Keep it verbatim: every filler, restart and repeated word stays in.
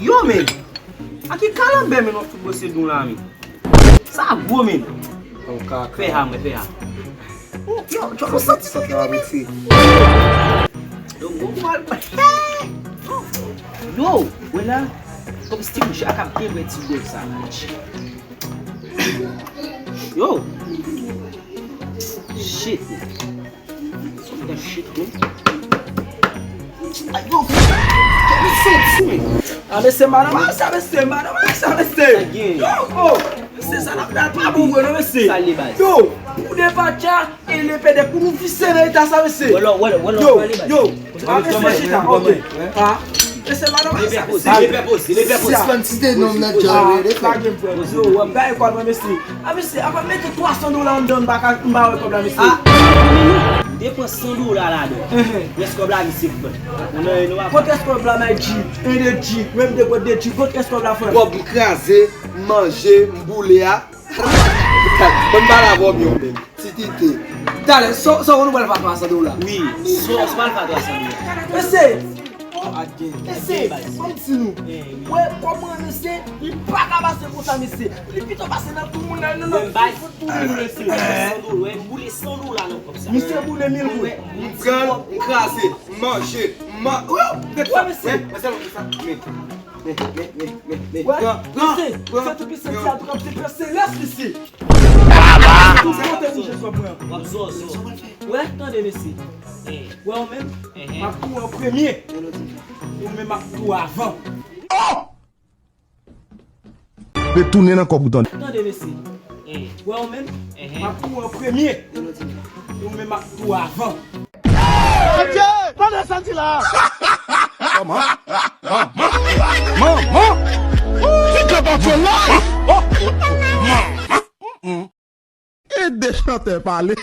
Yo, men! A ki kalanbè, men, w ap fout bwese don la, men? Sa gwo, men! Fè ha, mwen, fè ha. Yo, yo, nou santi sa, men. Yo, gwo mal. Yo, wè la. Kòm si ti bouch a k ap devre ti gòj sa la. Yo. Shit. Sa shit, yo. Ay, yo. Kèm santi, men. A, mesye, madanm, a, sa, mesye, madanm, a, sa, mesye. Yo, oh. Mesye, sa n ap fè a pa bon vre, non, mesye. Yo, pou de patya, e le pèdèk, pou nou vise nan eta sa, mesye. Yo, yo. A, mesye, chita, ok. A, mesye, madanm, a, sa, mesye. Sispann site non m nan djòl, wi, de fè. Yo, w ap gaye kò mwen, mesye. A, mesye, apa mete twa san dola anndan, m pa ka, m pa wè kòb la, mesye. A, m depann san dola ladan. Rès kòb la, misye k ban. Ou nan, nou ap. Kot rès kòb la, Mike G? Ende G, menm de kot de G, kot rès kòb la, frè? Kòb m kraze, m manje, m boule a. Ban m pale avè w byen, menm. Ti tite. Talè, sa, sa w konn ou pral fè a twa san dola? Wi, sa w pral fè a twa san dola. Mesye, mesye, ban m di nou. Wè, kòman, mesye, li pa ka pase konsa, mesye. Li pito pase nan tou moun nan, nan, nan. Menm bay fout pou moun, mesye. San dola, wè, boule san dola nan kòb sa. Misye boule mil goud. M pran l, m kraze, m manje, m man-, wè, mesye. Men, men, men, men, men, men, men, men, men. Wè, pran, pran, mesye, pran, se tout ki santi a tou kòm se pè selès, mesye. Tout kote bouje sou pran. W ap zozo. Wè, tande, mesye. Wè, ou menm, m ap tou an premye. Ou menm, m ap tou avan. Retounen nan kòb ou, tande. Tande, mesye. Wè, ou menm, m ap tou an premye. Ou menm, m ap tou avan. Adye! Tande sa l di la! Manman! Manman! Manman! Ki granmoun la? Manman! E de chantè pale.